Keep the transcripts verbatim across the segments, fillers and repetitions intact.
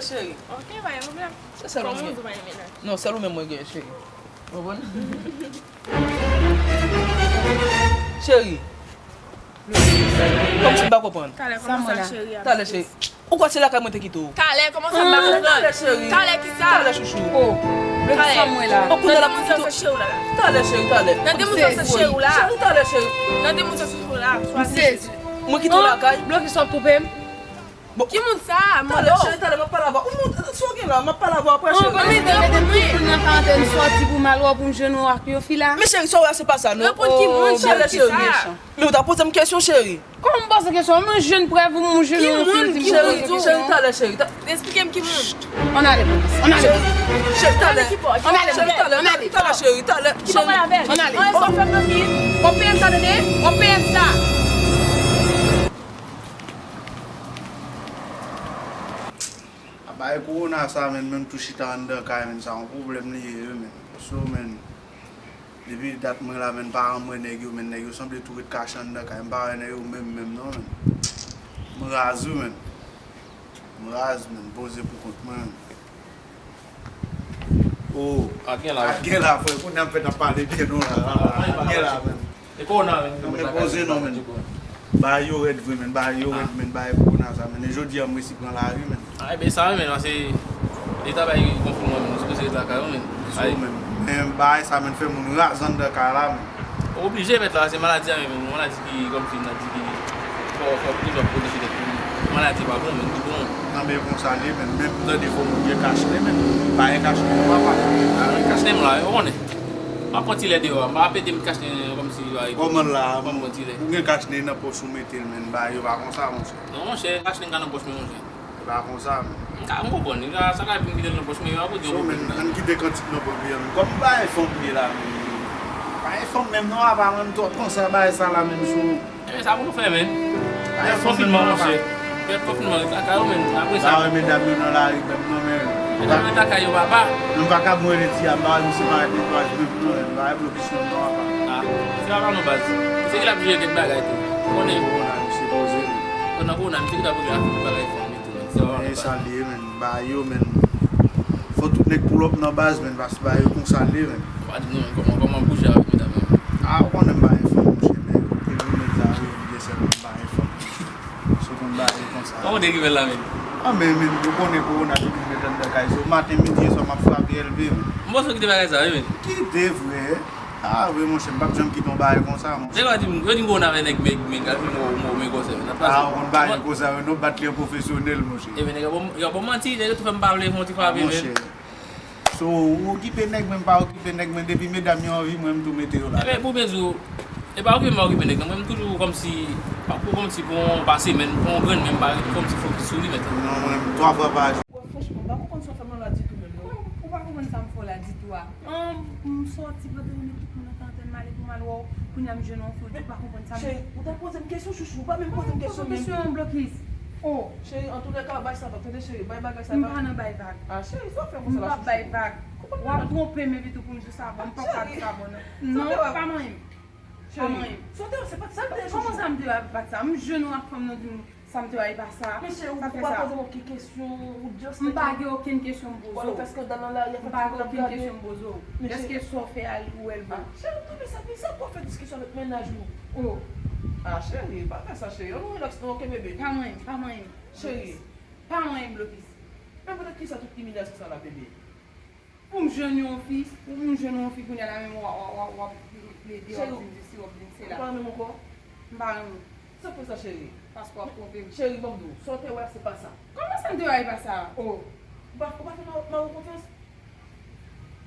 Cheri. Ok, pa gen pwoblèm. Se sèl ou menm. Non, sèl ou menm mwen gen, cheri. Ou konprann? Cheri. Kòmsi m pa konprann. Talè, kòman sa, cheri? Talè, cheri. Ou kwè se lakay mwen te kite w? Talè, kòman sa, m pa konprann? Talè, cheri. Talè, kisa? Talè, chouchou. Oh, talè. Nan demoun sa se cheri w la, la. Talè, cheri, talè. Nan demoun sa se cheri w la. Cheri, talè, cheri. Nan demoun sa se cheri w la. Mwen kite w lakay. Blokis w ap twonpe m. Bon. Ki moun sa a? Talè, cheri, talè, m ap pale avè w. Ou moun, sa w gen la, m ap pale avè w apre, cheri. Ban m ede w pou mwen. Tout moun nan karantèn sòti pou m al wè w pou m jwenn w ak yon fi la. Men cheri, sa w wè a se pa sa, non. Reponn ki moun, cheri, ki sa? Men ou ta poze m kesyon, cheri. Kòman m poze kesyon? Mwen jwenn prèv ou, mwen jwenn yon fi ki moun. Cheri, talè, cheri, ta- Esplike m ki moun. Ann ale, Blokis. Ann ale. Cheri, talè. Ann ale, Blokis. Ann ale. Talè, cheri, talè. Ki pa pale avè l? Ann ale. Ann ale, sa w fè m nan ki? W ap peye m sa, tande? W ap peye m sa. A bay kowona sa, menm, menm tou chita anndan kay, menm, sa yon pwoblèm li ye, wi, menm. So, menm, depi dat mwen la, menm, paran m wè nèg yo, menm, nèg yo sanble tou ret kache anndan kay, m pa wè nèg yo menm, menm, non, menm. M raz, wi, menm. M raz, menm, poze pou kont mwen, menm. Oh, ak gen la, ak gen la, frè, kounye a m fèk ap pale byen, non, la, la, la, ak gen la, menm. E kowona menm. Non, men poze non, men. Bagay yo rèd vre, men. Bagay yo rèd, men. Bagay kowona sa, men. E jodi a, m resi pran lari, men. A, e ben sa, men, paske leta bay konfinman, men. Nou sipoze ret lakay nou, men. So, men. Men bagay sa, men, fè moun raz anndan kay la, men. Ou oblije, mèt la, se maladi a, men. Maladi ki, kòmsi, maladi ki, fò, fò toujou ap pwoteje tèt nou. Maladi pa bon, men. Ki bon. Nan men konsa li, men. Menm tande fò moun gen kach nez, men. Pa gen kach nez, papa. A, kach nez m la, ou konnen. M ap pran ti lè deyò a. M pa pete m kach nez kòmsi yo arete. Kòman l la? M ap pran ti lè. Ou gen kach nez nan pòch ou mete l, men bagay yo pa konsa, monchè. Non, monchè, kach nez m ka nan pòch mwen, monchè. E pa konsa, men. M ka, m konprann. Li ka, sa ka epi m kite l nan pòch mwen, yo ap di yon pwoblèm la. Ann kite kantik nan pòch li a, men. Kòm bagay fanm li la, men. Bagay fanm menm non, apa, men, m twò panse a bagay sa la, menm, sou. Ebyen, sa pou nou fè, men. Pèt konfinman, monchè. Pèt konfinman, ret lakay ou, men. Apre sa. Ba wè medam yo nan lari, menm, non, men. Medam yo ret lakay yo, papa. Nou pa ka mwen redi a, ba wè misye pa ret netwaye menm, non, men. Ba wè blokis, non, non, apa. A, se papa nou, baz. Se ki l ap jere kèk bagay tou. Ou konnen. Kowona, misye poze, men. Kòm nan kowona, misye ki t ap regle afè kèk bagay fanm li tou, men. Se papa nou, baz. E sa li ye, men. Bagay yo, men. Fò tout nèg pull up nan baz, men, paske bagay yo konsa l ye, men. Pa di m non, men, kòman, kòman bouje avèk medam yo? A, ou konnen m pa gen fanm, monchè, men, e rimèl la, wi, m gen sèlman m pa gen fanm. Si w konn bagay yo konsa. Kòman w te rimèl la, men? A, men, men, ou konnen kowona te vin met anndan kay, so, maten, midi e swa, m ap frape L V, men. M panse w kite bagay sa, wi, men. Kite, frè. A, vre, monchè, m p ap janm kite yon bagay konsa, monchè. Nèg yo di m, yo di m kowona avè nèg, nèg, nèg, al fin mò, mò, men konsa, men, n ap pase. A, ou konn bagay konsa, wi, nou bat li an pwofesyonèl, monchè. E, men, nèg yo bon, yo bon manti, nèg yo tou fè m pa vle fè yon ti frape, men. Monchè. So, ou okipe nèg mwen, m pa okipe nèg mwen, depi medam yo anvi mwen, m tou mete yo ladan. Ebyen, pou byen di w, e pa okipe m pa okipe nèg nan, mwen, m toujou kòmsi, pa pou kòmsi pou yon pa semèn, pou yon grenn, men m pa ret kòmsi fokis sou li, men. Non, mwen, twa fwa pa jou. Franchman, m pa konprann sa w fè m nan la ditou menm, non. Ou pa konprann sa m fè w la ditou a? An, m sòti pandan yo met tout moun nan karantèn, m ale pou m al wè w, kounye a m jwenn yon fi, ou di ou pa konprann sa m. Cheri, ou ta poze m kesyon, chouchou, ou pa menm poze m kesyon menm. Poze m kesyon an, blokis. Oh. Cheri, antoulèka, bay sa vag. Tande, cheri, bay bagay sa vag. M pa nan bay vag. A, cheri, sa w fè konsa la, chouchou? M p ap bay vag. W ap twonpe m epi tou pou m di w sa bon, m p ap ka di sa bon, non. Non, pa manyen m. Pa manyen m. Cheri, sa w te wè, se pa t sa m te wè, chouchou. Kòman sa m te wè, pa t sa? M jwenn ou ak fanm nan, di m sa m te wè, e pa sa. Men cheri, ou pa poze m okenn kesyon, ou just... M pa gen okenn kesyon m poze w. W al fè eskandal nan lari a, fè tout moun ap gade. M pa gen okenn kesyon m poze w. Èske sa w fè a, ou wè l bon? A, cheri, tande sa, men sa w ap fè diskisyon avèk mennaj ou? Oh. A, cheri, pa fè sa, cheri. Ann nou rilaks, non, oke, bebe? Pa manyen m, pa manyen m. Cheri. Pa manyen m, blokis. Men poutèt kisa tout imilyasyon sa la, bebe? Pou m jwenn yon fi, pou m jwenn yon fi kounye a la menm w ap, w ap, w ap plede, w ap di m sesi, w ap di m sela. Ou pa renmen m ankò? M pa renmen w. Sa k fè sa, cheri? Paske w ap twonpe m. Cheri, ban m di w, sa w te wè a, se pa sa. Kòman sa m te wè a, e pa sa? Oh. Ou pa, ou pa fè mari w konfyans?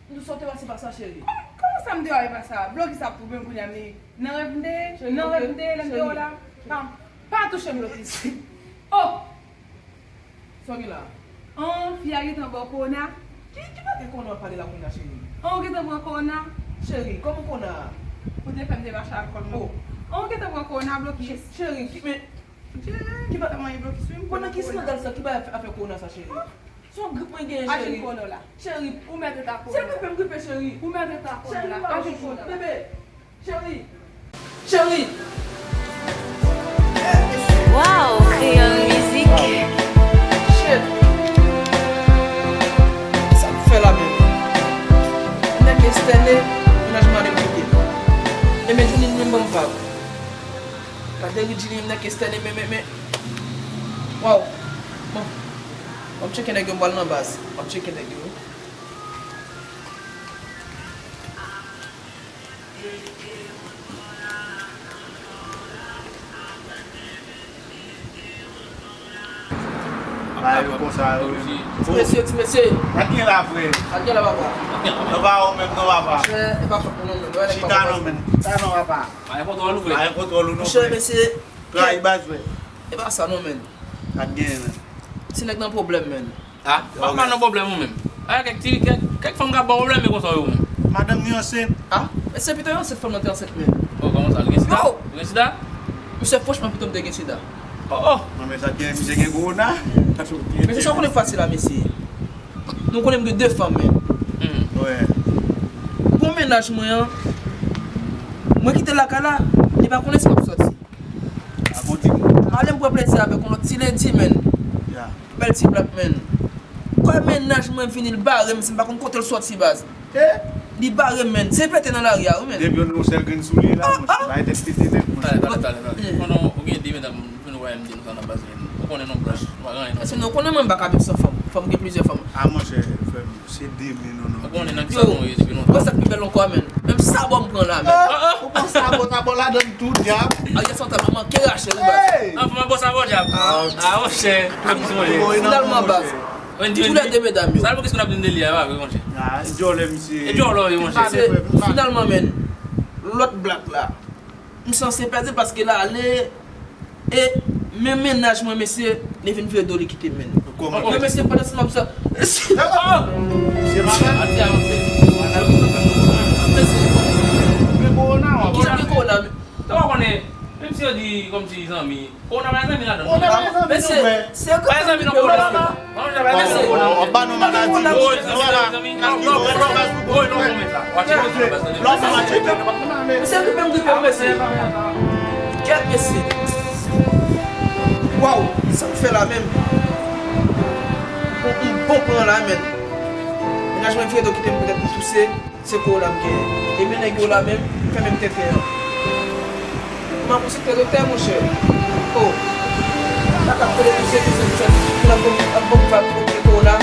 M di w, sa w te wè a, se pa sa, cheri. Kòman, kòman sa m te wè a, e pa sa? Blokis ap twonpe m kounye a, men nan rèv m te ye? Nan rèv m te ye, lè m te wè w la? Pa, pa touche m, blokis. Oh! Sa w gen la? An, fi a gentan ba w kowona. Ki, ki pa E kòman w ap pale la kounye a, cheri? An, ou gentan pran kòwona? Cheri, kòman kòwona a? Ou te fè m te mache ak kòwona. Oh. An, ou gentan pran kòwona, blokis. Cheri, ki, men, ki ba- Kòwona ki skandal sa, ki bagay afè kòwona sa, cheri? Se yon grip mwen genyen, cheri. Aji kòwona la. Cheri. Ou mèt rete ak kòwona. Se gripe m gripe, cheri. Ou mèt rete ak kòwona la. Aji kòwona la. Bebe. Cheri. Cheri. Wow, Kreyòl Mizik. Shit. Sa k fè la menm? Nèg estène, mennaj madanm kite. E men Juline menm ban m vag. Gade ri Juline, nèg estène, men, men, men. Wow. Bon. M ap tcheke nèg yo, m pral nan baz. M ap tcheke nèg yo. Bagay yo konsa yo. Ti mesye, ti mesye. Sa k gen la, frè? Sa k gen la, papa? Non, pa ou menm, non, papa. Monchè, e pa fòt mwen non, men. Chita non, men. Chita non, papa. Pa gen kontwòl ou, frè. Pa gen kontwòl ou non, frè. Monchè, mesye. Trayi baz, frè. E pa sa non, men. Sa k genyen, men? Ti nèg nan pwoblèm, men. A, pa mal nan pwoblèm ou menm. A, kèk ti, kèk, kèk fanm ka ba w pwoblèm, men konsa yo menm. Madanm ni ansent. A, men se pito yo ansent, fanm nan te ansent, men. Oh, kòman sa, li gen sida? Yo! Li gen sida? Mesye, franchman, pito m te gen sida. Oh, oh. Non, men sa gen, misye gen kòwona. Mesye, sa w konnen k pase la, mesye? Nou konnen m gen de fanm, men. Hmm. Wi. Bon, mennaj mwen an, mwen kite lakay la, li pa konnen si m ap sòti. A bon, di m. M ale m pran plezi avèk yon lòt ti ledi, men. Ya. Bèl ti blat, men. Kwè mennaj mwen vini, li bare m, si m pa konn kote l sòti, baz. Eh? Li bare m, men. Se pete nan lari a, wi, men. Depi yon sèl grenn soulye la, ah, monchè, ah, bay tèt pete nèt, monchè. Talè, talè, talè, talè. Mm. Konnen ou gen de medam, ou vin wè m di nou sa nan baz, men. Ou konnen non, branch, nou pa gen anyen. Paske nou konnen mwen, m pa ka viv san fanm. Fanm gen plizyè fanm. A, monchè, frè m, se de men, non, non. Ou konnen nan ki sa nou ye depi lontan. Yo, sa k pi bèl ankò, men. Menm sabò m pran la, men. Ah, ah. Ou pran sabò, sabò ladann tou, dyab. A, yè sòtan, mwen manke rache l, baz. Hey! An, fò mwen bon sabò, dyab. Ah. A, monchè. Finalman, baz. Toulède medam yo. Sa pou kèk moun ap di m de li a, pa vre, monchè. Ah, e djòlè, misye. E djòlè, wi, monchè. Finalman, men, lòt blak la, m sanse pèdi l paske l ale, e men mennaj mwen, mesye, li vin vire do, li kite m, men. Kòman? Men, mesye, pandan se m ap sa. Oh! Se malad? Ati a, monchè. Mesye. Men kòwona, w ap... Kijan gen kòwona, men? Ou pa konnen, menm si yo di kòmsi zanmi, kòwona pa gen zanmi ladan l. Kòwona pa gen zanmi, non, frè. Pa gen zanmi, non, kòwona. Mesye. W ap ba nou maladi. Misye gripe m gripe, mesye. Kèt, mesye. Waw, sa m fè la menm? Bon, m bon pran la, men. Mennaj mwen vire do kite m poutèt m touse. Se kòwona m genyen. E men nèg yo la menm, fèmen m tenten an. M ap konsilte doktè, monchè. Oh. Sa k ap pede touse, touse, touse. Moun ap ban m, ap ban m vag, ok, kòwona.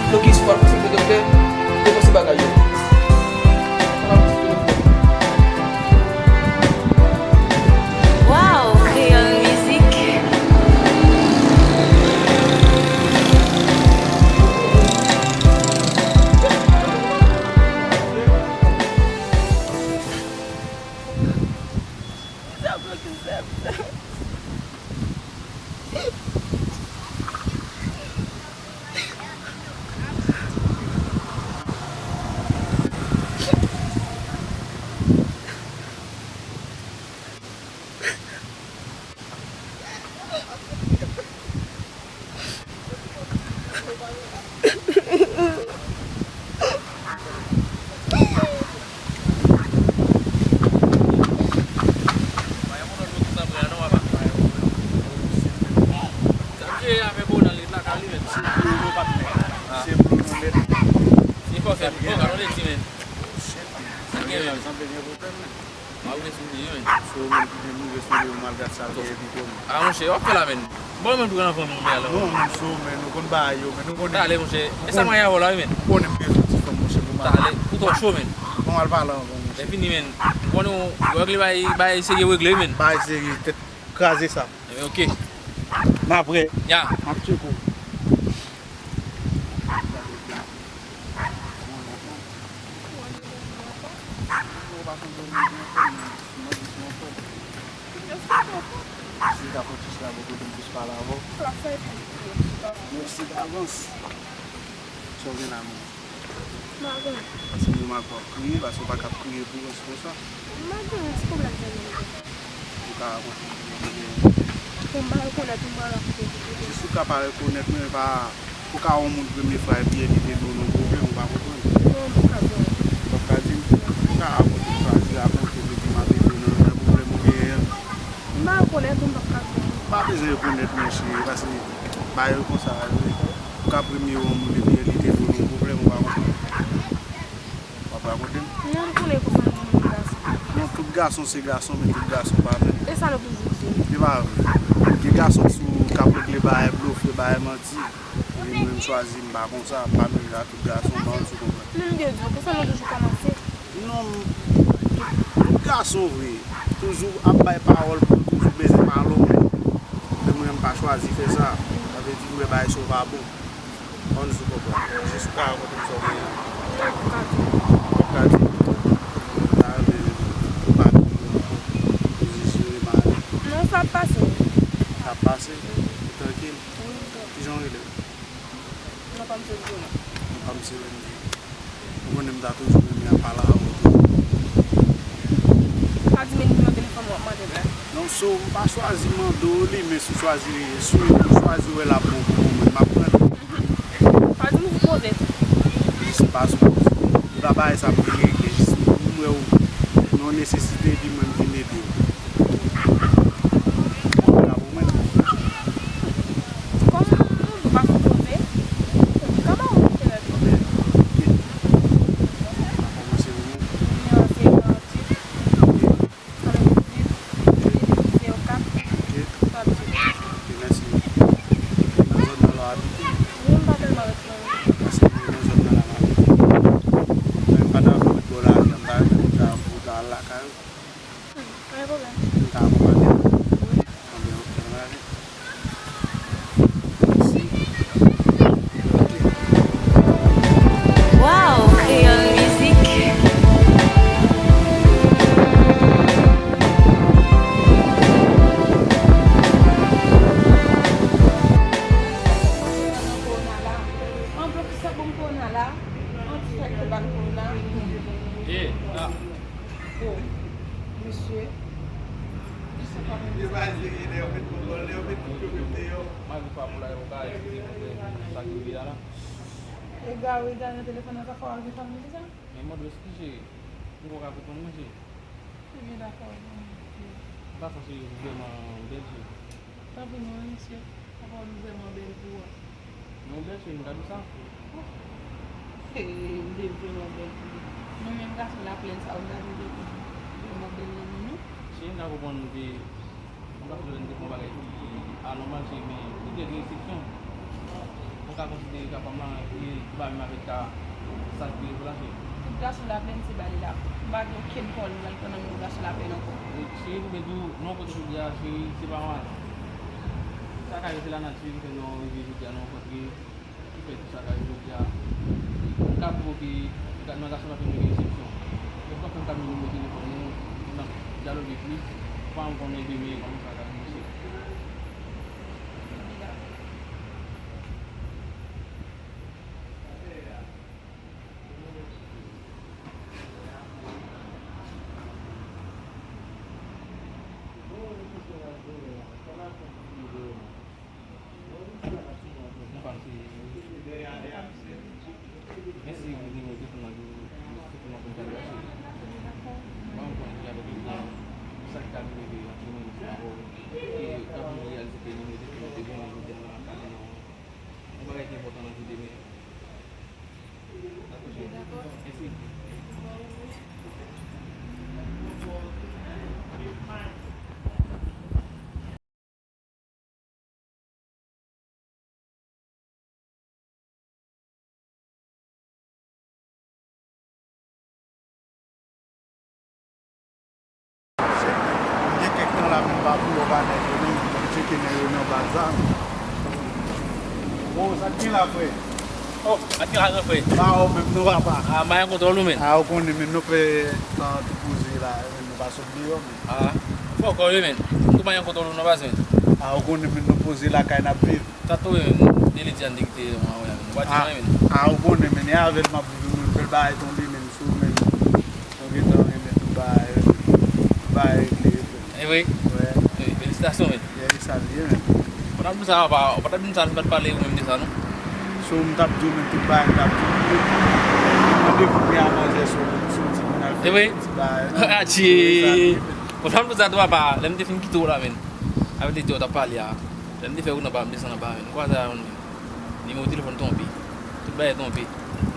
Blokis, fò al konsilte doktè. Depanse bagay yo. Wow, Kreyòl Mizik. Se blou nou, patnè. Se blou nou nèt. Se fòse, bon, gade ti men. Sa gen, men. M ap gen soulye, wi, men. Se ou menm ki gen move soulye, ou malgrat sa, l gen evite w, men. A, monchè, w ap fè la, men. Bon, men, tou nan fanmi, men, alò. Non, men, se ou, men, nou konn bagay yo, men, nou konnen. Talè, monchè. E sa mwen avè w la, wi, men. Ou konnen m bezwen ti fanm, monchè, pou m al. Talè, ou twò cho, men. Pou m al pale anvan, monchè. Lè fini, men. Ou konnen, ou regle bagay, bagay serye regle, men. Bagay serye, tèt kraze sa. Ebyen, oke. M ap prè. Ya. M ap tcheke w. Si w ka fè ti chita bò kote m jis pale avè w. Mèsi davans. Sa w gen la menm? M pa konnen. Paske m wè w ap kriye, paske w pa ka ap kriye pou yon ti konsa. M pa gen yon ti pwoblèm zanmi m gen. Ou ka rakonte m yon pwoblèm. Bon, m pa rekonèt ou, m pa rakonte tout. Jis ou ka pa rekonèt mwen, e pa ou ka wè yon moun premye fwa epi li te di w non pwoblèm, ou pa konprann. Non, m pa ka di w. Ou p ap ka di m? Ou ka rakonte m, chwazi rakonte m epi m ap ede w nan, nan pwoblèm ou genyen an. M pa rekonèt ou, m p ap ka di w. Ou pa bezwen rekonèt mwen cheri, paske bagay yo konsa yo ye. Ou ka premye wè yon moun epi li te di w non pwoblèm, ou pa konprann. W ap rakonte m? Non, m konnen konsa nou menm gason. Non, tout gason se gason, men tout gason pa menm. E sa nou toujou di. E pa vre. Gen gason sou k ap regle bagay, blofe, bagay manti. E mwen, m chwazi, m pa konsa, m pa menm jan ak tout gason, m pa konn si w konprann. Men m te di w, konsa nou toujou kòmanse. Non, m, tout, tout gason vre. Toujou ap bay pawòl pou l toujou bezwen pale w menm. Men mwen, m pa chwazi fè sa. Sa vle di, m wè bagay sa yo pa bon. Ann sou kòb la. Jis ou ka rakonte m sa w genyen an. Non, m p ka di w. Ou p ap ka di m? Sa vle di ou pa di m ankò. Ou jis jere m ale. Non, sa ap pase. Sa ap pase? Ou trankil? Wi, m trankil. Kijan w rele? Non pa m se Wendy. Non pa m se Wendy. Ou konnen m ta toujou renmen ap pale avè w toujou. Pa di m nimewo telefòn w ap mande m la. Non, so, m pa chwazi mande w li, men si w chwazi, si w chwazi wè l ap bon pou ou, mwen, m ap pran l. Pa di m sipoze tou. Jis m pa sipoze. M ta bay sa pou rete, jis m wè w nan nesesite, epi mwen m vin ede w. Ou ka pou mwen? Kòm nou di w pa sipoze, m ka ba w nimewo telefòn. Ok. N a kòmanse pou mwen. Nimewo a se karanntuit, katrevendis, zewo kat, tranntuit. Ok, mèsi. Nan zòn nan la w abite? Non, m pa tèlman ret nan zòn nan. Paske mwen nan zòn nan la m abite. Men m pa ta vle ret bò lari a, m ta renmen pou w ta, pou w ta al lakay ou. Hmm, pa gen pwoblèm. M ka akonpanye w? Wi. Anben, ok, ann ale. Mèsi. Ok. Wow, Kreyòl Mizik. Ann pran ti sabon kowona la. Ann ti fè kouban kowona. Bon, mesye, li se pa menm sa. Malgre fwa pou la yo ka eskize pou sa ki rive a la. Egare, egare nan telefòn nan, sa fè w al gen fanmi konsa? Men mande w eskize, m poko ka konprann mwen, cheri. Ebyen, dakò, bon, ok. M pa sanse ou vrèman bèl, cheri. Tanpri non, mesye. Papa w vrèman bèl pou ou. Non, bèl cheri, m ka di w sa. He, m te vrèman bèl pou ou. Nou menm gason Laplèn sa, ou ta vle vrèman bèl nan men nou. Cheri, m ka konprann ou te, yon gason Laplèn te fè yon bagay ki anòmal, cheri, men li te gen eksepsyon. Ou ka konsidere ka pa m lan, li pa menm avèk ka sa k vire pou l la, cheri. Tout gason Laplèn se ba li la. M pa gen okenn pawòl m pral pran nan men yon gason Laplèn ankò. E, cheri, pou mwen di w, nou rankontre jodi a, cheri, se pa yon aza. Sa ka rive, se lanati ki fè nou rive jodi a, nou rankontre, ki fè tout sa ka rive jodi a. M ka pwouve w ke nan gason Laplèn yo gen eksepsyon. Donk, m ap fè m ka nimewo telefòn ou, n ap dyaloge plis, pou m konnen demen kòman sa ka fini, cheri. Yon bagay ki enpòtan nan vi demen. Dakò. Mèsi. M gen kèk tan la, men m pa pou yo pa nèg yo, men m tcheke nèg yo nan bazar. Bon, sa k gen la, frè? Oh, sa k gen la, gran frè? Pa ou menm, non, papa. Ah, m pa gen kontwòl ou, men. Ah, ou konnen, men nou fè tan tou poze la, men nou pa sot deyò, men. Ah, fò kò yo, men. M tou pa gen kontwòl ou, non, baz, men. Ah, ou konnen, men nou poze lakay n ap viv. Tanto, men, de li di a n te kite mwen, mwen, mwen, mwen, mwen, mwen. Ah, ou konnen, men, e avè l m ap viv, mwen, fè Bagay tonbe, men sou, men. Mwen gentan renmen tout bagay, tout bagay regle, frè. E vre? Wè. E, felisitasyon, men. Yeah, e sa l ye, men. Ou pa t ap di sa, papa, ou pa t ap di sa, si m pa t pale ou menm de sa, non? So, m t ap di w, men tout bagay, m t ap di w. Mande pou mwen a manzè, so, sou ti moun al fè ti bagay, non? E vre? Atchi! E sa l ye, men. Ou pa t ap di sa tou, papa, lè m te fin kite w la, men. Avèk te di w t ap pale a. Lè m te fè ou nan ba, m desann anba, men. Ou kwè sa, men. Nimewo telefòn twonpe. Tout bagay twonpe.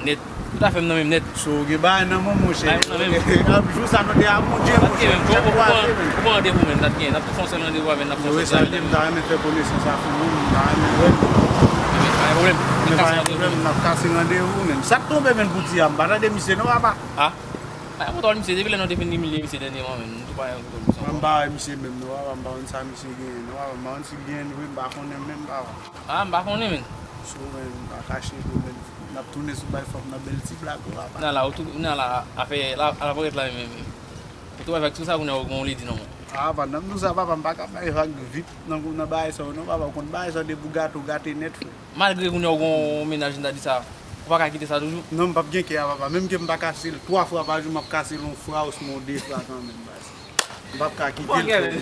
Nèt. Tout afè m nan men m nèt. So, gen bagay nan men w, monchè. Bagay m nan men m. Jou sa nou te a Bondye, monchè. Ou pran randevou, men. N ap fè yon sèl randevou avè n, n ap fè yon sèl bagay. Yo, e sa l ye, m ta renmen fè konesans ak ou, m ta renmen wè l. Pa gen pwoblèm. Men pa gen pwoblèm, n ap kase randevou, men. Sa k tonbe, men, pou di a, m pa tande misye, non, papa. Ah? Pa gen kontwòl misye, depi lè nou te fin imilye misye dènyèman, men. Nou tou pa gen kontwòl misye. M pa wè misye menm, non, papa, m pa konn sa misye genyen, non, papa, m pa konn si l genyen vre, m pa konnen menm, papa. Ah, m pa konnen, men. So, men, m pa kache tou, men. N ap tounen sou bay fanm nan bèl ti blag, wi, papa. Nan la, ou tou, nan la, afè, la, la parèt la, men, men. Ou tou bay vag tout sa, kounye a, ou gon ledi nan men w. Ah, pandan m di w sa, papa, m pa ka bay vag vip nan, nan bagay sa yo, non, papa. Ou konn bagay sa yo, depi w gate, w gate nèt, frè. Malgre kounye a, ou gon mennaj, m ta di sa, ou pa ka kite sa toujou? Non, m p ap gen kè a, papa. Menm ke m pa kase l twa fwa pa jou, m ap kase l yon fwa osnon de fwa kanmenm, baz. M p ap ka kite l.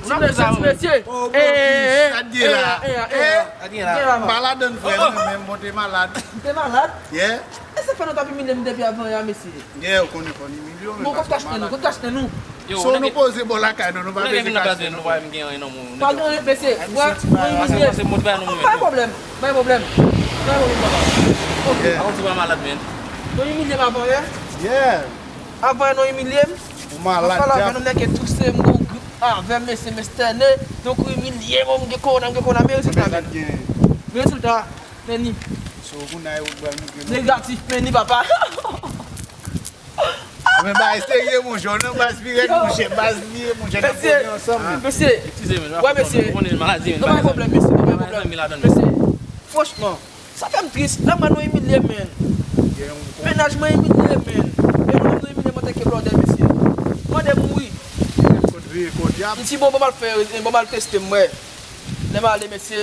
Ti mesye, ti mesye. Oh, bon, eh, eh, eh, sa t gen la? Eh, eh, eh, eh, eh, eh, eh, m pa ladann, frè, non, men m te malad. Ou te malad? Yeah. E sa k fè nou t ap imilye m depi avan yè a, mesye? Yeah, ou konnen fò n imilye w, men. Bon, kot kach nen nou? Kot kach nen nou? So, nou poze bò lakay nou, nou pa bezwen kach nen nou. Pa gen anyen, mesye. Wè, nou imilye. Pa gen pwoblèm. Pa gen pwoblèm. Pa gen pwoblèm, papa. Ok. Yeah. Nou imilye m avan yè? Yeah. Avan yè nou imilye m. Ou malad, m pale avè nou, nèg ke touse m, gon grip avè m, mesye, m estène. Donk, ou imilye m, m gen kowona, m gen kowona, men rezilta, men. Men rezilta, men ni. So, kounye a, ou pral montre nou. Negatif, men ni, papa. Men bagay serye, monchè, ou nan baz pirèt, monchè, baz li ye, monchè, n ap pwodui ansanm, men. Mesye, wè, mesye. Non, pa gen pwoblèm, mesye, non, pa gen pwoblèm. Mesye, franchman, sa fè m tris. Lè m wè nou imilye, men. Mennaj mwen imilye, men. E nou menm nou imilye m antanke blòdè, mesye. Mande m wi. M di, bon, bon, m al fè, bon, m al teste m, wè. Lè m ale, mesye,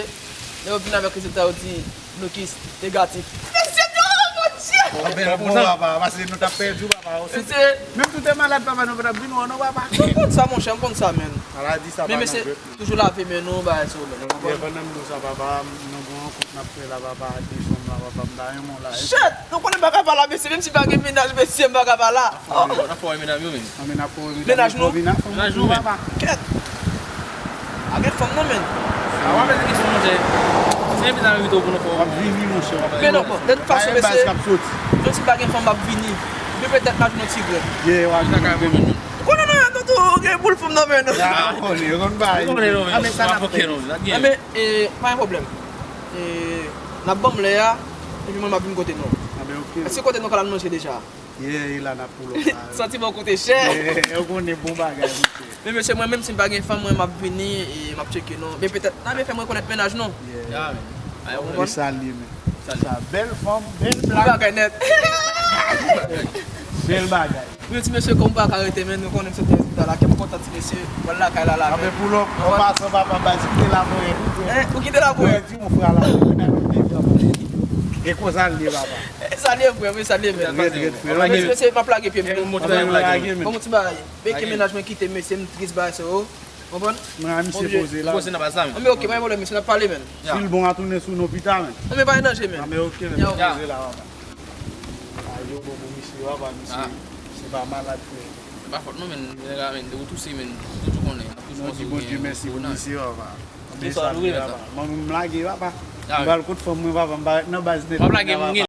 lè yo vin avèk rezilta, yo di, blokis, negatif. Mesye, non, Bondye! Anben, bon, papa, paske nou t ap pèdi w, papa. Mesye. Menm si w te malad, papa, nou pa t ap vin wè w, non, papa. M konn sa, monchè, m konn sa, men. Maladi sa pa nan jwèt. Toujou lave men nou, bagay sa yo, men nou konprann. Pandan m di w sa, papa, nou gon rankont n ap fè la, papa, desanm la, papa, m ta renmen w la. Shit! Nou konnen m pa ka pa la, mesye, menm si m pa gen mennaj, mesye, m pa ka pa la. N ap fè w wè medam yo, men. Anben, n ap fè w wè medam yo. Mennaj nou? Mennaj nou, men. Kèt! Pa gen fanm non, men. A, w ap mete kesyon, monchè. Si gen mennaj yo pou nou fè w. W ap vini, monchè, w ap vini. Men non, bon, de tout fason, mesye, menm si m pa gen fanm, m ap vini. Men petèt m a jwenn yon ti grenn. Yeah, w a jwenn yon grenn. Ou konnen nou menm tou, tou gen boul fanm nan men nou. Ah, ou konnen, ou konn bagay. Ou konnen nou menm. Ah, men sa n ap fè. Ah, men, eh, pa gen pwoblèm. Eh, n ap ban m lè a, epi mwen m ap vin kote nou. Ah, ben, ok. Èske kote nou ka al manje deja? Yeah, e la n ap pull up la. Santiman koute chè. Yeah, ou konnen bon bagay, mesye. Men mesye, mwen menm si m pa gen fanm, mwen m ap vini e m ap tcheke nou. Men petèt, n a men fè m rekonèt mennaj nou. Yeah. Ah, men. E sa l ye, men. Sa bèl fanm, bèl blag. Bagay nèt. Bèl bagay. Wi, ti mesye, kòm m pa ka rete, men nou konnen m sot nan rezilta la, kè m kontan, ti mesye. Mwen lakay la, la, men. Apre pull up, an pasan, papa, baz, kite la pou mwen. Eh, ou kite la pou mwen? Di mon frè la, mwen nan de frè, papa. E konsa l ye, papa. Eh, sa l ye, frè, wi, sa l ye, men. Red, red, frè. Ti mesye, m ap lage pye m. Bon, ti bagay. Bon, ti bagay. Beke mennaj mwen kite m, mesye, m tris bagay sa yo. Konprann? Mwen a misye poze la. Poze nan baz la, men. Anben, ok, pa gen pwoblèm, mesye, n ap pale, men. Si l bon, a tounen sou nou pita, men. Anben, pa gen danje, men. Anben, ok, men, poze la, papa. A, yo bon pou misye, papa, misye, se pa malad, frè. Se pa fòt nou, men, nèg la, men, ou touse, men, ou toujou konnen, ap toujou konnen. Mwen di Bondye mèsi pou misye, papa. Anben, sa vre, papa. Mwen, m lage, papa. M pral kot fanm mwen, papa, m pa ret nan baz nèt. M ap lage, m gen